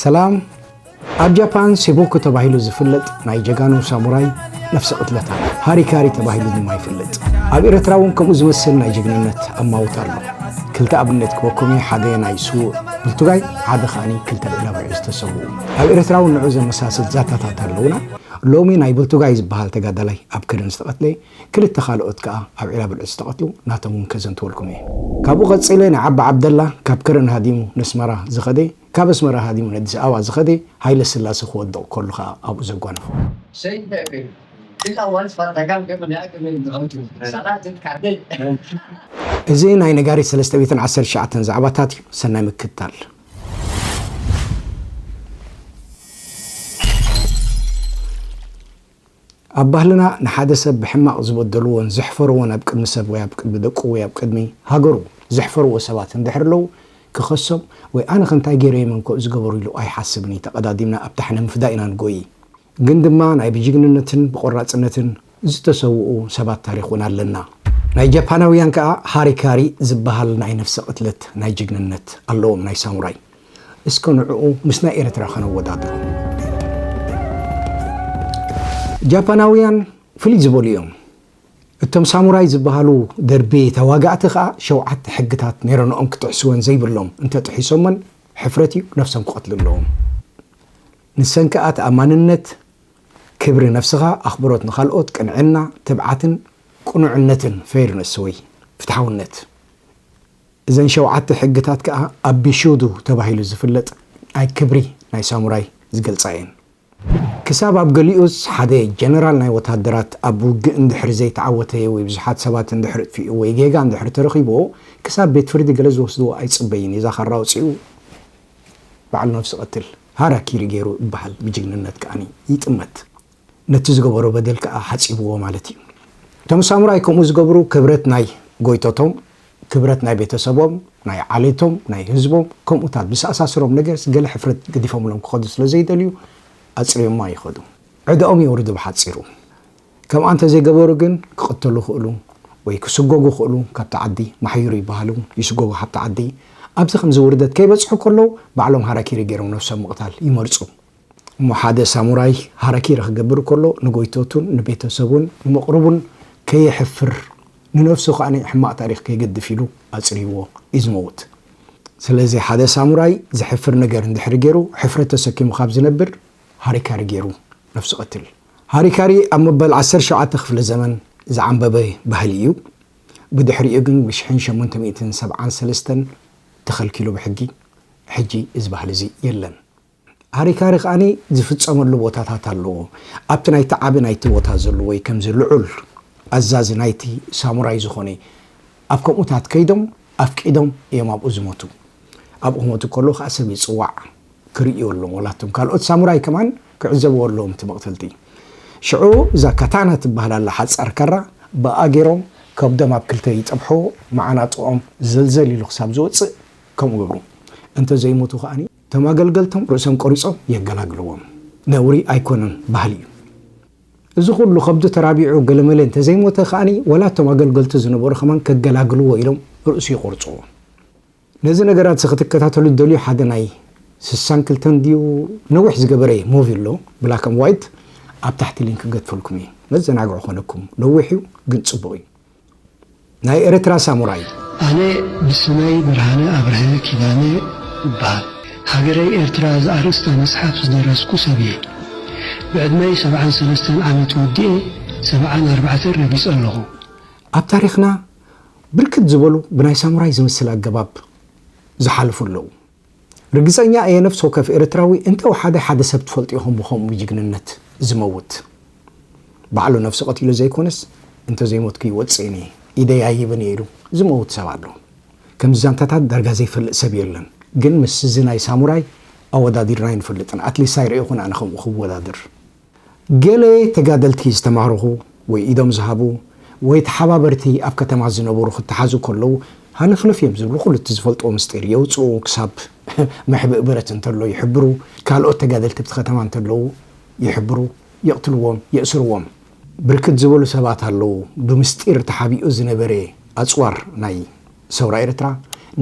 ሰላም። ኣብ ጃፓን ሴቦኮ ተባሂሉ ዝፍለጥ ናይ ጀጋኑ ሳሙራይ ነፍሲ ቅትለት ኣሎ። ሃሪካሪ ተባሂሉ ድማ ይፍለጥ። ኣብ ኤርትራ እውን ከምኡ ዝመስል ናይ ጅግንነት ኣማውት ኣሎ። ክልተ ኣብነት ክበኩም እየ፣ ሓደ ናይ ስዉእ ብልቱጋይ፣ ሓደ ከኣኒ ክልተ ብዕላዊ ዝተሰውኡ። ኣብ ኤርትራ እውን ንዑ ዘመሳስል ዛንታታት ኣለውና። ሎሚ ናይ ብልቱጋይ ዝበሃል ተጋዳላይ ኣብ ከረን ዝተቐትለ፣ ክልተ ካልኦት ከኣ ኣብ ዒላ ብልዒ ዝተቐትሉ ናቶም እውን ከዘንትወልኩም እየ። ካብኡ ቀጺለ ንዓባ ዓብደላ ካብ ከረን ሃዲሙ ነስመራ ዝኸደ፣ ካብ ኣስመራ ሃዲሙ ነዲስ ኣበባ ዝኸደ፣ ሃይለ ስላሴ ክወድቕ ከሉ ከኣ ኣብኡ ዘጓነፎ። እዚ ናይ ነጋሪት ሰለስተ ሚእትን ዓሰርተ ትሽዓተን ዛዕባታት እዩ። ሰናይ ምክትታል። ኣብ ባህልና ንሓደ ሰብ ብሕማቕ ዝበደልዎን ዘሕፈርዎን ኣብ ቅድሚ ሰብ ወይ ኣብ ቅድሚ ደቁ ወይ ኣብ ቅድሚ ሃገሩ ዘሕፈርዎ ሰባት እንድሕር ኣለዉ ክኸሶም ወይ ኣነ ከ እንታይ ገይረ እየ መንኮ ዝገበሩ ኢሉ ኣይሓስብን እዩ። ተቐዳዲምና ኣብታ ሕነ ምፍዳይ ኢና ንጎይ። ግን ድማ ናይ ብጅግንነትን ብቆራጽነትን ዝተሰውኡ ሰባት ታሪኽ እውን ኣለና። ናይ ጃፓናውያን ከኣ ሃሪካሪ ዝበሃል ናይ ነፍሰ ቅትለት ናይ ጅግንነት ኣለዎም ናይ ሳሙራይ። እስከ ንዕኡ ምስ ናይ ኤርትራ ከነወዳድሮ። ጃፓናውያን ፍልይ ዝበሉ እዮም። እቶም ሳሙራይ ዝበሃሉ ደርቢ ተዋጋእቲ ከኣ ሸውዓተ ሕግታት ነይረንኦም ክጥሕስወን ዘይብሎም እንተጥሒሶመን ሕፍረት እዩ፣ ነፍሶም ክቐትሉ ኣለዎም። ንሰን ከኣ ተኣማንነት፣ ክብሪ ነፍስኻ፣ ኣኽብሮት ንኻልኦት፣ ቅንዕና፣ ትብዓትን ቅኑዕነትን፣ ፌርነስ ወይ ፍትሓውነት። እዘን ሸውዓተ ሕግታት ከኣ ኣብ ቢሹዱ ተባሂሉ ዝፍለጥ ናይ ክብሪ ናይ ሳሙራይ ዝገልጻ እየን። ክሳብ ኣብ ገሊኡስ ሓደ ጀነራል ናይ ወታደራት ኣብ ውግእ እንድሕሪ ዘይተዓወተ ወይ ብዙሓት ሰባት እንድሕሪ እጥፊኡ ወይ ጌጋ እንድሕሪ ተረኺብዎ ክሳብ ቤት ፍርዲ ገለ ዝወስድዎ ኣይጽበይን እዩ። እዛ ካራ ኣውጺኡ ባዕሉ ነፍሲ ቀትል ሃራኪሪ ገይሩ ይበሃል። ብጅግንነት ከኣኒ ይጥመት። ነቲ ዝገበሮ በደል ከኣ ሓጺብዎ ማለት እዩ። እቶም ሳሙራይ ከምኡ ዝገብሩ ክብረት ናይ ጎይቶቶም፣ ክብረት ናይ ቤተሰቦም፣ ናይ ዓሌቶም፣ ናይ ህዝቦም፣ ከምኡታት ብዝተኣሳስሮም ነገርስ ገለ ሕፍረት ገዲፎምሎም ክኸዱ ስለ ዘይደልዩ ኣጽርዮማ ይኸዱ። ዕዳኦም የውርዱ ብሓጺሩ። ከምኣ እንተ ዘይገበሩ ግን ክቕተሉ ይኽእሉ ወይ ክስጎጉ ይኽእሉ። ካብቲ ዓዲ ማሕዩር ይበሃሉ፣ ይስጎጉ ካብቲ ዓዲ። ኣብዚ ከምዚ ውርደት ከይበጽሑ ከለዉ ባዕሎም ሃራኪሪ ገይሮም ነብሶም ምቕታል ይመርጹ። እሞ ሓደ ሳሙራይ ሃራኪሪ ክገብር ከሎ ንጎይቶቱን ንቤተሰቡን ንመቕርቡን ከየሕፍር ንነፍሱ ከኣ ሕማቕ ታሪኽ ከይገድፍ ኢሉ ኣጽርይዎ እዩ ዝመውት። ስለዚ ሓደ ሳሙራይ ዘሕፍር ነገር እንድሕሪ ገይሩ ሕፍረት ተሰኪሙ ካብ ዝነብር ሃሪካሪ ገይሩ ነፍሱ ቀትል። ሃሪካሪ ኣብ መበል ዓሰርተ ሸውዓተ ክፍለ ዘመን ዝዓንበበ ባህሊ እዩ። ብድሕሪኡ ግን ብሽሕን ሸሞንተ ሚእትን ሰብዓን ሰለስተን ተኸልኪሉ ብሕጊ። ሕጂ እዚ ባህሊ እዚ የለን። ሃሪካሪ ከኣኒ ዝፍጸመሉ ቦታታት ኣለዎ። ኣብቲ ናይቲ ዓቢ ናይቲ ቦታ ዘሎ ወይ ከምዚ ልዑል ኣዛዚ ናይቲ ሳሙራይ ዝኾነ ኣብ ከምኡታት ከይዶም ኣፍቂዶም እዮም ኣብኡ ዝሞቱ። ኣብኡ ክሞቱ ከሎ ከኣ ሰብ ይጽዋዕ ክርእዩ ኣለዎም። ወላቶም ካልኦት ሳሙራይ ከማን ክዕዘብዎ ኣለዎም እቲ መቕተልቲ። ሽዑ እዛ ካታና ትበሃል ኣላ ሓጻር ካራ ብኣ ገይሮም ከብዶም ኣብ ክልተ ይጠብሕዎ፣ መዓናጥኦም ዘልዘል ኢሉ ክሳብ ዝወጽእ ከምኡ ገብሩ። እንተ ዘይሞቱ ከኣኒ እቶም ኣገልገልቶም ርእሶም ቆሪጾም የገላግልዎም። ነውሪ ኣይኮነን፣ ባህሊ እዩ። እዚ ኩሉ ከብዱ ተራቢዑ ገለመለ እንተዘይሞተ ከኣኒ ወላ እቶም ኣገልገልቱ ዝነበሩ ከማን ከገላግልዎ ኢሎም ርእሱ ይቆርጽዎ። ነዚ ነገራት እዚ ክትከታተሉ ትደልዩ ሓደ ናይ ስሳን ክልተን ድዩ ነዊሕ ዝገበረ ሙቪ ኣሎ፣ ብላክ ን ዋይት፣ ኣብ ታሕቲ ሊንክ ክገድፈልኩም እየ። መዘናግዒ ኮነኩም፣ ነዊሕ እዩ ግን ጽቡቕ እዩ። ናይ ኤርትራ ሳሙራይ። ኣነ ብስመይ ብርሃነ ኣብርሀ ኪዳነ እበሃል። ሃገረይ ኤርትራ ዝኣርእስታ መጽሓፍ ዝደረስኩ ሰብ እየ። ብዕድመይ ሰብዓን ሰለስተን ዓመት ወዲኤ ሰብዓን ኣርባዕተን ረጊጸ ኣለኹ። ኣብ ታሪኽና ብርክት ዝበሉ ብናይ ሳሙራይ ዝመስል ኣገባብ ዝሓልፉ ኣለዉ። ርግጸኛ እየ ነፍሲ ወከፍ ኤርትራዊ እንተ ወሓደ ሓደ ሰብ ትፈልጡ ኢኹም ብኸምኡ ብጅግንነት ዝመውት። ባዕሉ ነፍሲ ቀቲሉ ዘይኮነስ እንተ ዘይሞትኩ ይወጽእን እየ፣ ኢደይ ኣይህብን እየ ኢሉ ዝመውት ሰብ ኣሎ። ከምዚ ዛንታታት ዳርጋ ዘይፈልጥ ሰብ የለን። ግን ምስ እዚ ናይ ሳሙራይ ኣወዳዲርና ኣይንፈልጥን። ኣትሊስት ኣይረእኹን ኣነ ከምኡ ክወዳድር። ገለ ተጋደልቲ ዝተማረኹ ወይ ኢዶም ዝሃቡ ወይ ተሓባበርቲ ኣብ ከተማ ዝነበሩ ክተሓዙ ከለዉ ሃለፍለፍ እዮም ዝብሉ። ኩሉ እቲ ዝፈልጥዎ ምስጢር የውፅኡ። ክሳብ መሕብኢ ብረት እንተሎ ይሕብሩ፣ ካልኦት ተጋደልቲ ኣብቲ ከተማ እንተለዉ ይሕብሩ፣ የቕትልዎም፣ የእስርዎም። ብርክት ዝበሉ ሰባት ኣለዉ ብምስጢር ተሓቢኡ ዝነበረ ኣፅዋር ናይ ሰውራ ኤርትራ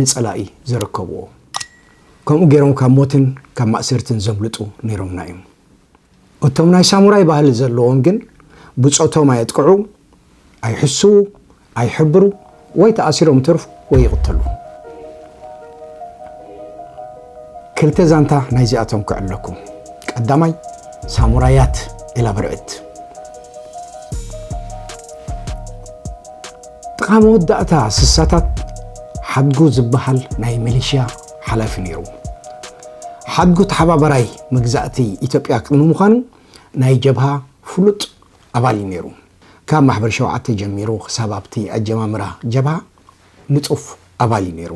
ንፀላኢ ዘረከብዎ። ከምኡ ገይሮም ካብ ሞትን ካብ ማእሰርትን ዘምልጡ ነይሮምና እዮም። እቶም ናይ ሳሙራይ ባህሊ ዘለዎም ግን ብጾቶም ኣየጥቅዑ፣ ኣይሕስዉ፣ ኣይሕብሩ፣ ወይ ተኣሲሮም ይተርፉ ወይ ይቕተሉ። ክልተ ዛንታ ናይዚኣቶም ክዕለኩም። ቀዳማይ፣ ሳሙራያት ዒላ ብርዕት። ጥቓ መወዳእታ ስሳታት ሓድጉ ዝበሃል ናይ ሚሊሽያ ሓላፊ ነይሩ። ሓድጉ ተሓባበራይ መግዛእቲ ኢትዮጵያ ቅድሚ ምዃኑ ናይ ጀብሃ ፍሉጥ ኣባል እዩ ነይሩ። ካብ ማሕበር ሸውዓተ ጀሚሩ ክሳብ ኣብቲ ኣጀማምራ ጀብሃ ንጡፍ ኣባል እዩ ነይሩ።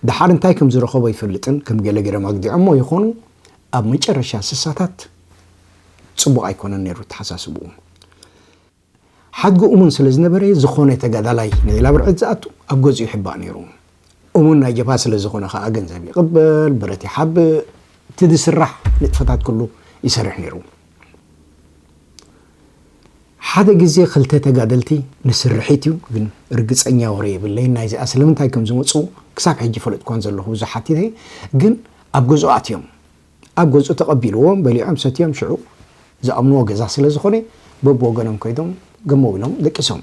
ደሓር እንታይ ከም ዝረኸቦ ኣይፈልጥን፣ ከም ገለ ገለ ማግዲዖሞ ይኾኑ፣ ኣብ መጨረሻ ስሳታት ጽቡቕ ኣይኮነን ነይሩ ተሓሳስብኡ። ሓድጉ እሙን ስለ ዝነበረ፣ ዝኾነ ተጋዳላይ ንዒላ ብርዕት ዝኣቱ ኣብ ገዝኡ ይሕባእ ነይሩ። እሙን ናይ ጀብሃ ስለ ዝኾነ ኸኣ ገንዘብ ይቕበል፣ ብረት ይሓብእ፣ እቲ ዝስራሕ ንጥፈታት ኩሉ ይሰርሕ ነይሩ። ሓደ ግዜ ክልተ ተጋደልቲ ንስርሒት እዩ፣ ግን ርግጸኛ ወረ የብለይን ናይዚኣ ስለምንታይ ከም ዝመጹ ክሳብ ሕጂ ፈለጥኳን ዘለኹ ብዙሕ ሓቲተ፣ ግን ኣብ ገዝኡ ኣትዮም። ኣብ ገዝኡ ተቐቢልዎም፣ በሊዖም ሰትዮም፣ ሽዑ ዝኣምንዎ ገዛ ስለ ዝኾነ በብወገኖም ከይዶም ገመው ኢሎም ደቂሶም።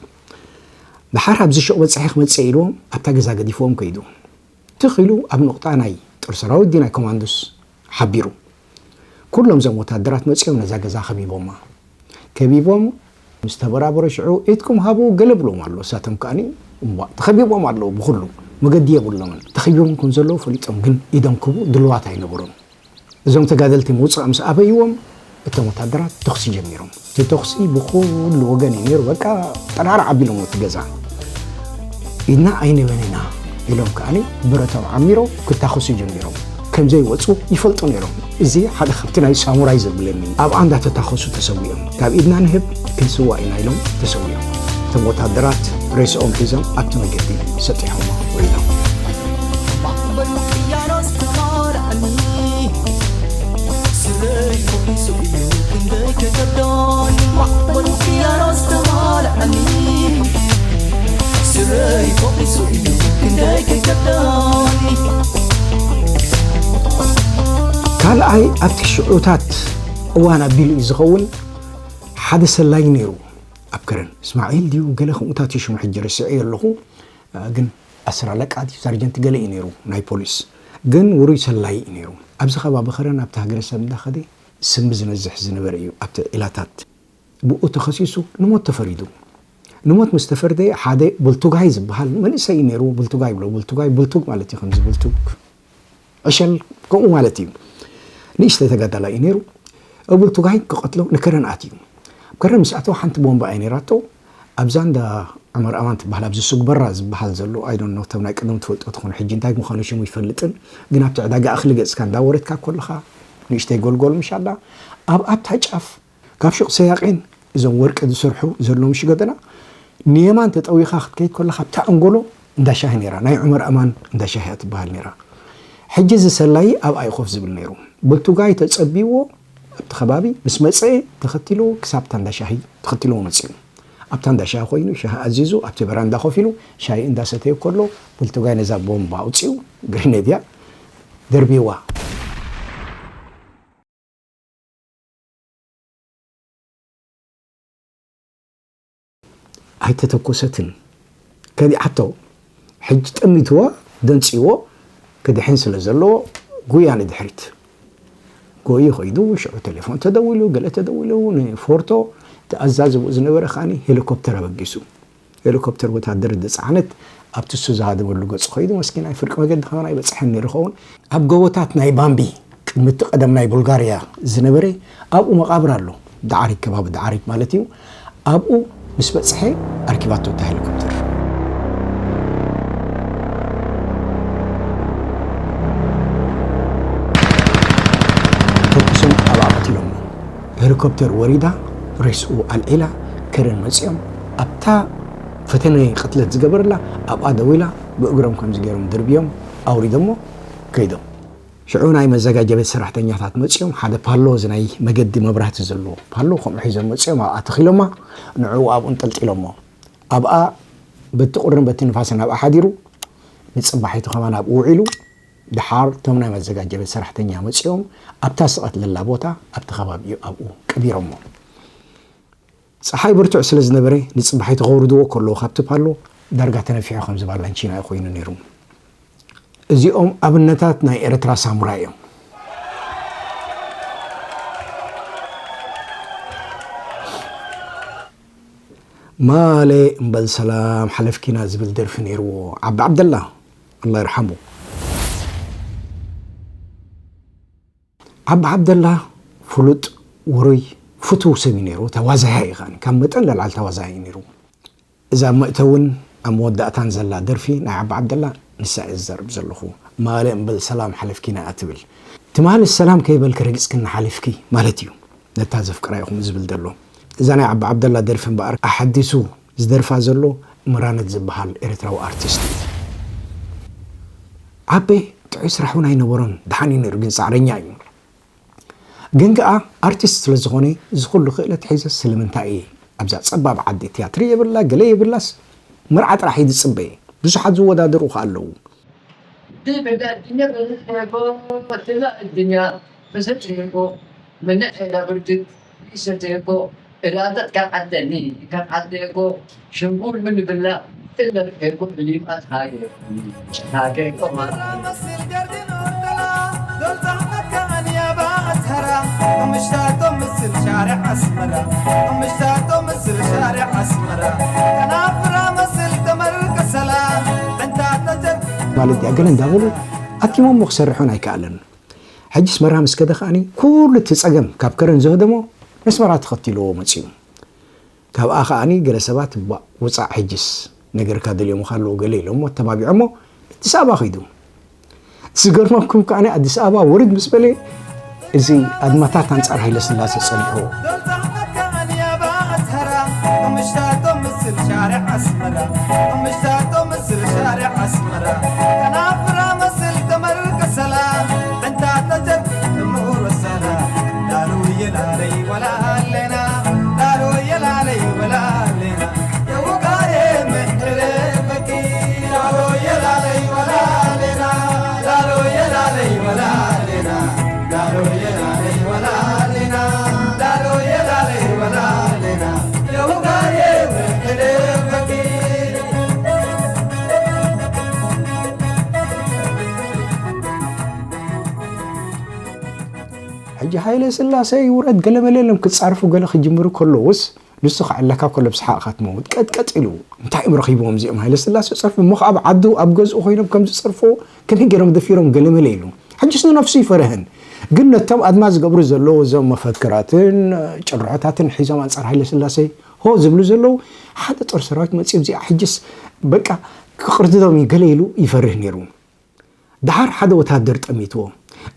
ደሓር ኣብዚ ሹቕ በጻሒ ክመጽእ ኢልዎም ኣብታ ገዛ ገዲፍዎም ከይዱ። ትኽ ኢሉ ኣብ ነቑጣ ናይ ጦር ሰራዊት ድዩ ናይ ኮማንዶስ ሓቢሩ። ኩሎም እዞም ወታደራት መጺኦም ነዛ ገዛ ከቢቦማ። ከቢቦም ምስ ተበራበረ ሽዑ ኢድኩም ሃቡ ገለ ብሎም ኣሎ። እሳቶም ከኣኒ እምቧእ ተኸቢቦም ኣለዉ ብኹሉ። መገዲ የብሎምን። ተኸቢቦም ከም ዘለዉ ፈሊጦም ግን ኢዶም ክህቡ ድሉዋት ኣይነበሩን። እዞም ተጋደልቲ ምውጻእ ምስ ኣበይዎም እቶም ወታደራት ተኹሲ ጀሚሮም። እቲ ተኹሲ ብኹሉ ወገን እዩ ነይሩ። በቃ ጠራር ዓቢሎም እቲ ገዛ። ኢድና ኣይንበን ኢና ኢሎም ከኣኒ ብረቶም ዓሚሮም ክታኸሱ ጀሚሮም። ከም ዘይወጹ ይፈልጡ ነይሮም። እዚ ሓደ ካብቲ ናይ ሳሙራይ ዘብለኒ። ኣብኣ እንዳተታኸሱ ተሰዊኦም። ካብ ኢድና ንህብ ክንስዋእ ኢና ኢሎም ተሰዊኦም። እቶም ወታደራት ሬስኦም ሒዞም ኣብቲ መገዲ ሰጢሖሞ ውዒሎም። ማዕበል ውቅያኖስ ተማልኣኒ፣ ስረይ ቆሚሱ እዩ ክንደይ ከከብዳኒ። ማዕበል ውቅያኖስ ተማልኣኒ፣ ስረይ ቆሚሱ እዩ ክንደይ ከከብዳኒ። ካልኣይ ኣብቲ ሽዑታት እዋን ኣቢሉ እዩ ዝኸውን፣ ሓደ ሰላይ ነይሩ ኣብ ከረን። እስማዒል ድዩ ገለ ከምኡታት እዩ ሽሙ፣ ሕጂ ረሲዐዮ ኣለኹ። ግን ኣስር ኣለቃ ድዩ ሳርጀንት ገለ እዩ ነይሩ ናይ ፖሊስ። ግን ውሩይ ሰላይ እዩ ነይሩ። ኣብዚ ከባቢ ከረን ኣብቲ ሃገረሰብ እንዳኸደ ስሚ ዝነዝሕ ዝነበረ እዩ ኣብቲ ዒላታት። ብኡ ተኸሲሱ ንሞት ተፈሪዱ። ንሞት ምስ ተፈርደ ሓደ ቡልቱጋይ ዝበሃል መንእሰይ እዩ ነይሩ። ቡልቱጋይ ይብሎ፣ ቡልቱጋይ፣ ቡልቱግ ማለት እዩ፣ ከምዚ ቡልቱግ ዕሸል ከምኡ ማለት እዩ። ንእሽተይ ተጋዳላይ እዩ ነይሩ። ቡልቱጋይ ክቐትሎ ንከረን ኣትዩ። ከረን ምስ ኣተወ ሓንቲ ቦምባ እያ ነይራቶ። ኣብዛ እንዳ ዑመር ኣማን ትበሃል፣ ኣብዚ ሱግ በራ ዝበሃል ዘሎ፣ I don't know፣ እቶም ናይ ቀደም ትፈልጦ ትኾኑ፣ ሕጂ እንታይ ምዃኑ ሽሙ ይፈልጥን፣ ግን ኣብቲ ዕዳጋ እኽሊ ገጽካ እንዳወረድካ ከለኻ ንእሽተይ ጎልጎል ምሽ ኣላ። ኣብ ኣብታ ጫፍ ካብ ሹቕ ሰያቄን እዞም ወርቂ ዝሰርሑ ዘለዉ ምሽ ገደና ንየማን ተጠዊኻ ክትከይድ ከለኻ ኣብታ ኣንጎሎ እንዳ ሻሂ ነይራ፣ ናይ ዑመር ኣማን እንዳ ሻሂ እያ ትበሃል ነይራ። ሕጂ እዚ ሰላዪ ኣብኣ እዩ ኮፍ ዝብል ነይሩ። ብልቱጋይ ተጸቢዎ ኣብቲ ከባቢ ምስ መጸ ተኸቲልዎ ክሳብ እታ እንዳ ሻሂ ተኸቲልዎ መጺኡ። ኣብታ እንዳ ሻሂ ኮይኑ ሻሂ ኣዚዙ ኣብቲ በራንዳ ኮፍ ኢሉ ሻሂ እንዳሰተየ ከሎ ብልቱጋይ ነዛ ቦምባ ኣውጺኡ ግሪኔድ እያ ደርቢዋ። ኣይተተኮሰትን። ከዲዓቶ። ሕጂ ጠሚትዎ፣ ደንጺዎ፣ ክድሕን ስለ ዘለዎ፣ ጉያ ንድሕሪት። ጎዩ ኸይዱ፣ ሽዑ ቴሌፎን ተደዊሉ፣ ገለ ተደዊሉ፣ ንፎርቶ፣ እቲ ኣዛዚ ብኡ ዝነበረ ከኣኒ ሄሊኮፕተር ኣበጊሱ። ሄሊኮፕተር ወታደር ዝጸዓነት ኣብቲ እሱ ዝሃደመሉ ገጹ ኸይዱ፣ መስኪናይ ፍርቂ መገዲ ከማን ኣይበጽሐን ነይሩ ኸውን። ኣብ ጎቦታት ናይ ባምቢ፣ ቅድሚ እቲ ቀደም ናይ ቡልጋርያ ዝነበረ፣ ኣብኡ መቓብር ኣሎ። ዳዕሪግ፣ ከባቢ ዳዕሪግ ማለት እዩ። ኣብኡ ምስ በጽሐ ኣርኪባቶ እታ ሄሊኮፕተር። ተኩሶም ኣብኣ ቀቲሎሞ። ሄሊኮፕተር ወሪዳ፣ ሬስኡ ኣልዒላ፣ ከረን መጺኦም ኣብታ ፈተነ ቅትለት ዝገበረላ ኣብኣ ደው ኢላ፣ ብእግሮም ከምዚ ገይሮም ደርብዮም ኣውሪዶሞ ከይዶም። ሽዑ ናይ መዘጋጃ ቤት ሰራሕተኛታት መጺኦም፣ ሓደ ፓሎ፣ እዚ ናይ መገዲ መብራህቲ ዘለዎ ፓሎ ከምኡ ሒዞም መጺኦም ኣብኣ ተኺሎማ፣ ንዕኡ ኣብኡ እንጠልጢሎሞ። ኣብኣ በቲ ቁርን በቲ ንፋስን ኣብኣ ሓዲሩ፣ ንጽባሒቱ ከማን ኣብኡ ውዒሉ፣ ድሓር እቶም ናይ መዘጋጃ ቤት ሰራሕተኛ መጺኦም ኣብታ ስቐት ለላ ቦታ ኣብቲ ከባቢ እዩ ኣብኡ ቀቢሮሞ። ጸሓይ ብርቱዕ ስለ ዝነበረ ንጽባሒቲ ከውርድዎ ከለዉ ካብቲ ፓሎ ዳርጋ ተነፊሑ ከም ዝባላንቺና እዩ ኮይኑ ነይሩ። እዚኦም ኣብነታት ናይ ኤርትራ ሳሙራይ እዮም። ማሌ እምበል ሰላም ሓለፍኪና ዝብል ደርፊ ነይርዎ ዓቢ ዓብደላ፣ ኣላ ይርሓሙ። ዓቢ ዓብደላ ፍሉጥ፣ ውሩይ፣ ፍቱው ሰብ እዩ ነይሩ። ተዋዛያይ እዩ ከኣ፣ ካብ መጠን ለልዓል ተዋዛያይ እዩ ነይሩ። እዛ ኣብ መእተውን ኣብ መወዳእታን ዘላ ደርፊ ናይ ዓቢ ዓብደላ ንሳ እየ ዝዛረብ ዘለኹ። ማሌ እምበል ሰላም ሓለፍኪና እያ ትብል። ትማሊ ሰላም ከይበልኪ ረጊጽክኒ ሓሊፍኪ ማለት እዩ። ነታ ዘፍቅራ ኢኹም ዝብል ዘሎ። እዛ ናይ ዓቢ ዓብደላ ደርፊ እምበኣር ኣሓዲሱ ዝደርፋ ዘሎ ምራነት ዝበሃል ኤርትራዊ ኣርቲስት እዩ። ዓቤ ጥዑይ ስራሕ እውን ኣይነበሮን፣ ደሓን እዩ ነይሩ፣ ግን ጻዕረኛ እዩ። ግን ከኣ ኣርቲስት ስለ ዝኾነ፣ እዚ ኩሉ ክእለት ሒዘ ስለምንታይ እየ ኣብዛ ጸባብ ዓዲ ትያትሪ የብላ፣ ገለ የብላስ፣ መርዓ ጥራሕ እዩ ዝጽበ። ብዙሓት ዝወዳደሩ ከኣ ኣለዉ። ድብዳ ድኛ በዘትየጎ፣ በትላ እድኛ በዘትየጎ፣ ምንዕ ኤዳ ብርድት ይሰተየጎ፣ እዳ እንተት ካብ ዓደኒ፣ ካብ ዓደየጎ፣ ሽንጉል ምን ብላ፣ እለርኤጎ፣ ብሊም ኣትሃገ፣ ሃገ ቆማ። መስል ገርዲን ኦርተላ፣ ዶል ዛሕመት ከኣንያባ ኣትሃራ፣ ምሽታቶም ምስል ሻርዕ ኣስመራ፣ ምሽታቶም ምስል ሻርዕ ኣስመራ፣ ከናፍራ መስል ተመርቀሰላ፣ ዕንታ ተጀር ማለት ድያ? ገለ እንዳበሉ ኣኪሞሞ ክሰርሑን ኣይከኣለን። ሕጂ ኣስመራ ምስ ከደ ከኣኒ ኩሉ እቲ ጸገም ካብ ከረን ዘህደሞ ነስመራ ተኸቲልዎ መጺኡ። ካብኣ ከኣኒ ገለ ሰባት፣ "ባ፣ ውጻእ ሕጅስ፣ ነገርካ ደልዮምኻ ኣለዉ" ገለ ኢሎሞ ኣተባቢዖሞ ኣዲስ ኣበባ ኸይዱ። ዝገርመኩም ከኣኒ ኣዲስ ኣበባ ውርድ ምስ በለ፣ እዚ ኣድማታት ኣንጻር ሃይለስላሴ ጸኒሕዎ። ሕጂ ሃይለ ስላሴ ይውረድ ገለመለ ኢሎም ክጻርፉ ገለ ክጅምሩ ከለዉስ፣ ንሱ ክዕለካ ከሎ ብሰሓቕ ኢኻ ትመውት። ቀጥቀጥ ኢሉ፣ እንታይ እዮም ረኺብዎም እዚኦም ሃይለ ስላሴ ጸርፉ? እሞ ኸዓ ኣብ ዓዱ፣ ኣብ ገዝኡ ኮይኖም ከም ዝጸርፍዎ፣ ከመይ ገይሮም ደፊሮም ገለመለ ኢሉ? ሕጅስ ንነፍሱ ይፈርህን። ግን ነቶም ኣድማ ዝገብሩ ዘለዉ፣ እዞም መፈክራትን ጭርሖታትን ሒዞም ኣንጻር ሃይለ ስላሴ ሆ ዝብሉ ዘለዉ፣ ሓደ ጦር ሰራዊት መጺኡ፣ እዚኣ ሕጅስ በቃ ክቕርድዶም እዩ ገለ ኢሉ ይፈርህ ነይሩ። ደሓር ሓደ ወታደር ጠሚትዎ።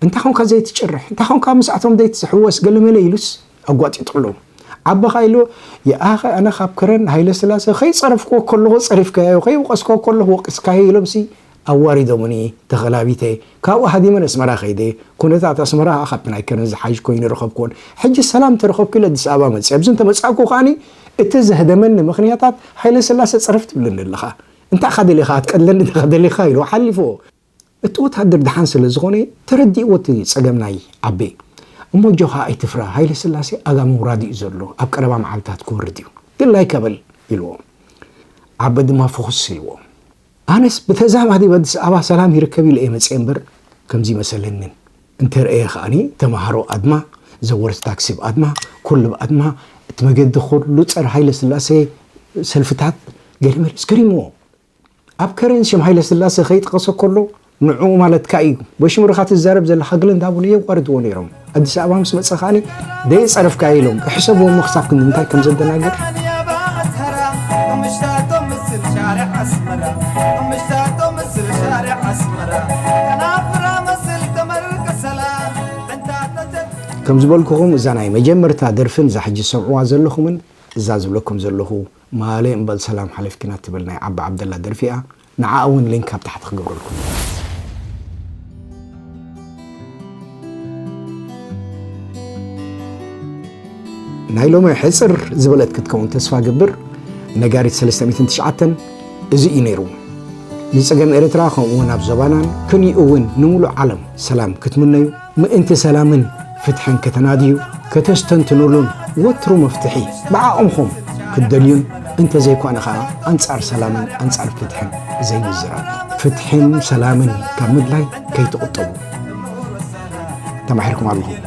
"እንታይ ኾንካ ዘይትጭርሕ? እንታይ ኾንካ ምስኣቶም ዘይትሕወስ?" ገለመለ ኢሉስ ኣጓጢጡሉ። ዓቢ ኸኣ ኢሉ፣ "የኣኸ ኣነ ካብ ከረን ሃይለ ስላሴ ከይጸረፍክዎ ከለኹ ጸሪፍካዮ፣ ከይወቐስክዎ ከለኹ ወቒስካዮ" ኢሎምሲ ኣዋሪዶምኒ፣ ተኸላቢተ። ካብኡ ሃዲመ ንኣስመራ ከይደ። ኩነታት ኣስመራ ኸኣ ካብቲ ናይ ከረን ዝሓይሽ ኮይኑ ረኸብክዎን። ሕጂ ሰላም ተረኸብኩ ኢለ ኣዲስ ኣበባ መጽየ። ኣብዚ እንተመጻእኩ ከኣኒ እቲ ዘህደመኒ ምኽንያታት ሃይለ ስላሴ ጸረፍ ትብለኒ ኣለኻ። እንታይ ኢኻ ደሊኻ? ክትቀትለኒ ዲኻ ደሊኻ? ኢሉ ሓሊፍዎ። እቲ ወታደር ደሓን ስለ ዝኾነ ተረዲእዎ እቲ ጸገም ናይ ዓቤ። እሞ ኣጆኻ ኣይትፍራ፣ ሃይለ ስላሴ ኣጋ ምውራድ እዩ ዘሎ፣ ኣብ ቀረባ መዓልታት ክወርድ እዩ። ድላይካ በል ኢልዎ። ዓቤ ድማ ፍኹስ ኢልዎ። ኣነስ ብተዛማዲ ኣብ ኣዲስ ኣበባ ሰላም ይርከብ ኢለ እየ መጽየ እምበር ከምዚ ይመሰለንን። እንተርእየ ከኣኒ ተማሃሮ ኣድማ፣ ዘወርቲ ታክሲ ብኣድማ፣ ኩሉ ብኣድማ፣ እቲ መገዲ ኩሉ ጸረ ሃይለ ስላሴ ሰልፍታት ገለመለስ ገሪምዎ። ኣብ ከረን ሽም ሃይለ ስላሴ ከይጠቐሰ ከሎ ንዕኡ ማለትካ እዩ። በሽሙርኻ ትዛረብ ዘለኻ ገለ እንዳበሉ የዋርድዎ ነይሮም። ኣዲስ ኣበባ ምስ መጸ ከኣኒ ደይጸረፍካዮ ኢሎም ክሕሰብዎ እሞ ክሳብ ክንዲ ምንታይ ከም ዘደናግር። ከም ዝበልኩኹም እዛ ናይ መጀመርታ ደርፍን እዛ ሕጂ ዝሰምዕዋ ዘለኹምን እዛ ዝብለኩም ዘለኹ ማሌ እምበል ሰላም ሓለፍኪና ትብል ናይ ዓቢ ዓብደላ ደርፊ እያ። ንዓኣ እውን ሊንክ ኣብ ታሕቲ ክገብረልኩም። ናይ ሎሚ ሕጽር ዝበለት ክትከውን ተስፋ ገብር። ነጋሪት ሰለስተ ሚእትን ትሽዓተን እዚ እዩ ነይሩ። ንጸገም ኤርትራ ከምኡውን ኣብ ዞባናን ክንዩ እውን ንምሉእ ዓለም ሰላም ክትምነዩ፣ ምእንቲ ሰላምን ፍትሕን ከተናድዩ፣ ከተስተንትኑሉን ወትሩ መፍትሒ ብዓቕምኹም ክትደልዩን፣ እንተዘይኮነ ኸኣ ኣንጻር ሰላምን ኣንጻር ፍትሕን ዘይምዝራብ። ፍትሕን ሰላምን ካብ ምድላይ ከይትቑጠቡ። ተማሒርኩም ኣለኹም።